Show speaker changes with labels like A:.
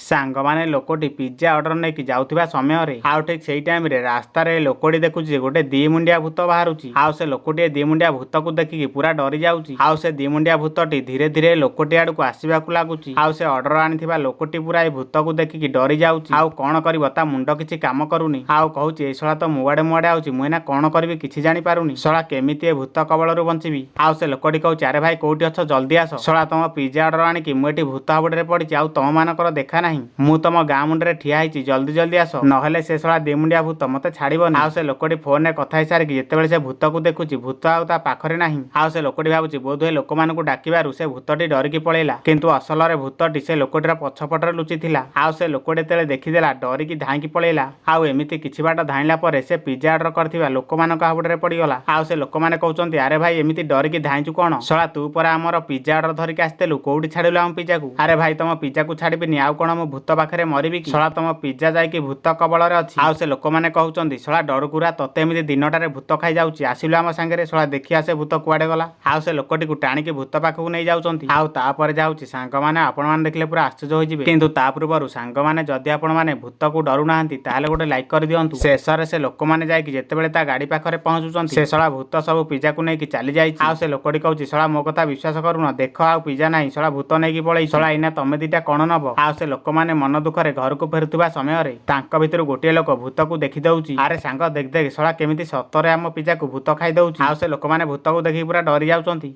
A: ସାଙ୍ଗମାନେ, ଲୋକଟି pizza order ନେଇକି ଯାଉଥିବା ସମୟରେ ଆଉ ଠିକ ସେଇ ଟାଇମରେ ରାସ୍ତାରେ ଲୋକଟି ଦେଖୁଛି ଯେ ଗୋଟେ ଦି ମୁଣ୍ଡିଆ ଭୂତ ବାହାରୁଛି। ଆଉ ସେ ଲୋକଟି ଏ ଦି ମୁଣ୍ଡିଆ ଭୂତକୁ ଦେଖିକି ପୁରା ଡରି ଯାଉଛି। ଆଉ ସେ ଦି ମୁଣ୍ଡିଆ ଭୂତଟି ଧୀରେ ଧୀରେ ଲୋକଟି ଆଡକୁ ଆସିବାକୁ ଲାଗୁଛି। ଆଉ ସେ ଅର୍ଡର ଆଣିଥିବା ଲୋକଟି ପୁରା ଏ ଭୂତକୁ ଦେଖିକି ଡରି ଯାଉଛି। ଆଉ କଣ କରିବ, ତା ମୁଣ୍ଡ କିଛି କାମ କରୁନି। ଆଉ କହୁଛି, ଏ ଶଳା ତ ମୁଆଡେ ମୁଆଡେ ଆଉଛି, ମୁଁ ଏଇନା କଣ କରିବି କିଛି ଜାଣିପାରୁନି। ଶଳା, କେମିତି ଏ ଭୂତ କବଳରୁ ବଞ୍ଚିବି? ଆଉ ସେ ଲୋକଟି କହୁଛି, ଆରେ ଭାଇ, କୋଉଠି ଅଛ? ଜଲ୍ଦି ଆସ। ଶଳା, ତମ ପିଜ୍ଜା ଅର୍ଡର ଆଣିକି ମୁଁ ଏଠି ଭୂତ ହାବୁଡ଼ରେ ପଡିଛି ଆଉ ତମ ମାନଙ୍କର ଦେଖା ନାହିଁ। ମୁଁ ତମ ଗାଁ ମୁଣ୍ଡରେ ଠିଆ ହେଇଛି, ଜଲ୍ଦି ଜଲ୍ଦି ଆସ, ନହେଲେ ସେ ଶଳା ଦିମୁଣ୍ଡିଆ ଭୂତ ମତେ ଛାଡିବନି। ଆଉ ସେ ଲୋକଟି ଫୋନରେ କଥା ହେଇସାରିକି ଯେତେବେଳେ ସେ ଭୂତକୁ ଦେଖୁଛି, ଭୂତ ଆଉ ତା ପାଖରେ ନାହିଁ। ଆଉ ସେ ଲୋକଟି ଭାବୁଛି, ବୋଧହୁଏ ଲୋକମାନଙ୍କୁ ଡାକିବାରୁ ସେ ଭୂତଟି ଡରିକି ପଳେଇଲା। କିନ୍ତୁ ଅସଲରେ ଭୂତଟି ସେ ଲୋକଟିର ପଛପଟରେ ଲୁଚିଥିଲା। ଆଉ ସେ ଲୋକଟି ଯେତେବେଳେ ଦେଖିଦେଲା, ଡରିକି ଧାଇଁକି ପଳେଇଲା। ଆଉ ଏମିତି କିଛି ବାଟ ଧାଇଁଲା ପରେ ସେ ପିଜ୍ଜା ଅର୍ଡର କରିଥିବା ଲୋକମାନଙ୍କ ହାବୁଡ଼ରେ ପଡିଗଲା। ଆଉ ସେ ଲୋକମାନେ କହୁଛନ୍ତି, ଆରେ ଭାଇ, ଏମିତି ଡରିକି ଧାଇଁଛୁ କଣ? ଶଳା, ତୁ ପରା ଆମର ପିଜ୍ଜା ଅର୍ଡର ଧରିକି ଆସିଥିଲୁ, କୋଉଠି ଛାଡ଼ିଲୁ ଆମ ପିଜ୍ଜାକୁ? ଆରେ ଭାଇ, ତମ ପିଜ୍ଜାକୁ ଛାଡ଼ିବିନି ଆଉ କଣ ମୁଁ ଭୂତ ପାଖରେ ମରିବି କି? ଶଳା, ତମ ପିଜ୍ଜା ଯାଇକି ଭୂତ କବଳରେ ଅଛି। ଆଉ ସେ ଲୋକମାନେ କହୁଛନ୍ତି, ଶଳା ଡରୁକୁରା, ତତେ ଏମିତି ଦିନଟାରେ ଭୂତ ଖାଇଯାଉଛି, ଆସିଲୁ ଆମ ସାଙ୍ଗରେ। ଶଳା, ଦେଖିଆ ସେ ଭୂତ କୁଆଡେ ଗଲା। ଆଉ ସେ ଲୋକଟିକୁ ଟାଣିକି ଭୂତ ପାଖକୁ ନେଇ ଯାଉଛନ୍ତି। ଆଉ ତାପରେ ଯାଉଛି, ସାଙ୍ଗମାନେ, ଆପଣମାନେ ଦେଖିଲେ ପୁରା ଆଶ୍ଚର୍ଯ୍ୟ ହୋଇଯିବେ। କିନ୍ତୁ ତା ପୂର୍ବରୁ ସାଙ୍ଗମାନେ, ଯଦି ଆପଣମାନେ ଭୂତକୁ ଡରୁନାହାନ୍ତି, ତାହେଲେ ଗୋଟେ ଲାଇକ୍ କରିଦିଅନ୍ତୁ। ଶେଷରେ ସେ ଲୋକମାନେ ଯାଇକି ଯେତେବେଳେ ତା ଗାଡି ପାଖରେ ପହଞ୍ଚୁଛନ୍ତି, ସେ ଶଳା ଭୂତ ସବୁ ପିଜାକୁ ନେଇକି ଚାଲି ଯାଇଛି। ଆଉ ସେ ଲୋକଟି କହୁଛି, ଶଳା, ମୋ କଥା ବିଶ୍ୱାସ କରୁନ? ଦେଖ, ଆଉ ପିଜା ନାହିଁ। ଶଳା, ଭୂତ ନେଇକି ପଳେଇଛି। ଶଳା, ଏଇନା ତମେ ଦିଟା କଣ ନବ? ଆଉ ସେ ଲୋକମାନେ ମନ ଦୁଃଖରେ ଘରକୁ ଫେରୁଥିବା ସମୟରେ ତାଙ୍କ ଭିତରୁ ଗୋଟିଏ ଲୋକ ଭୂତକୁ ଦେଖିଦଉଛି। ଆରେ ସାଙ୍ଗ, ଦେଖ ଦେଖ, ଶଳା କେମିତି ସତରେ ଆମ ପିଜାକୁ ଭୂତ ଖାଇଦଉଛି। ଆଉ ସେ ଲୋକମାନେ ଭୂତକୁ ଦେଖିକି ପୁରା ଡରି ଯାଉଛନ୍ତି।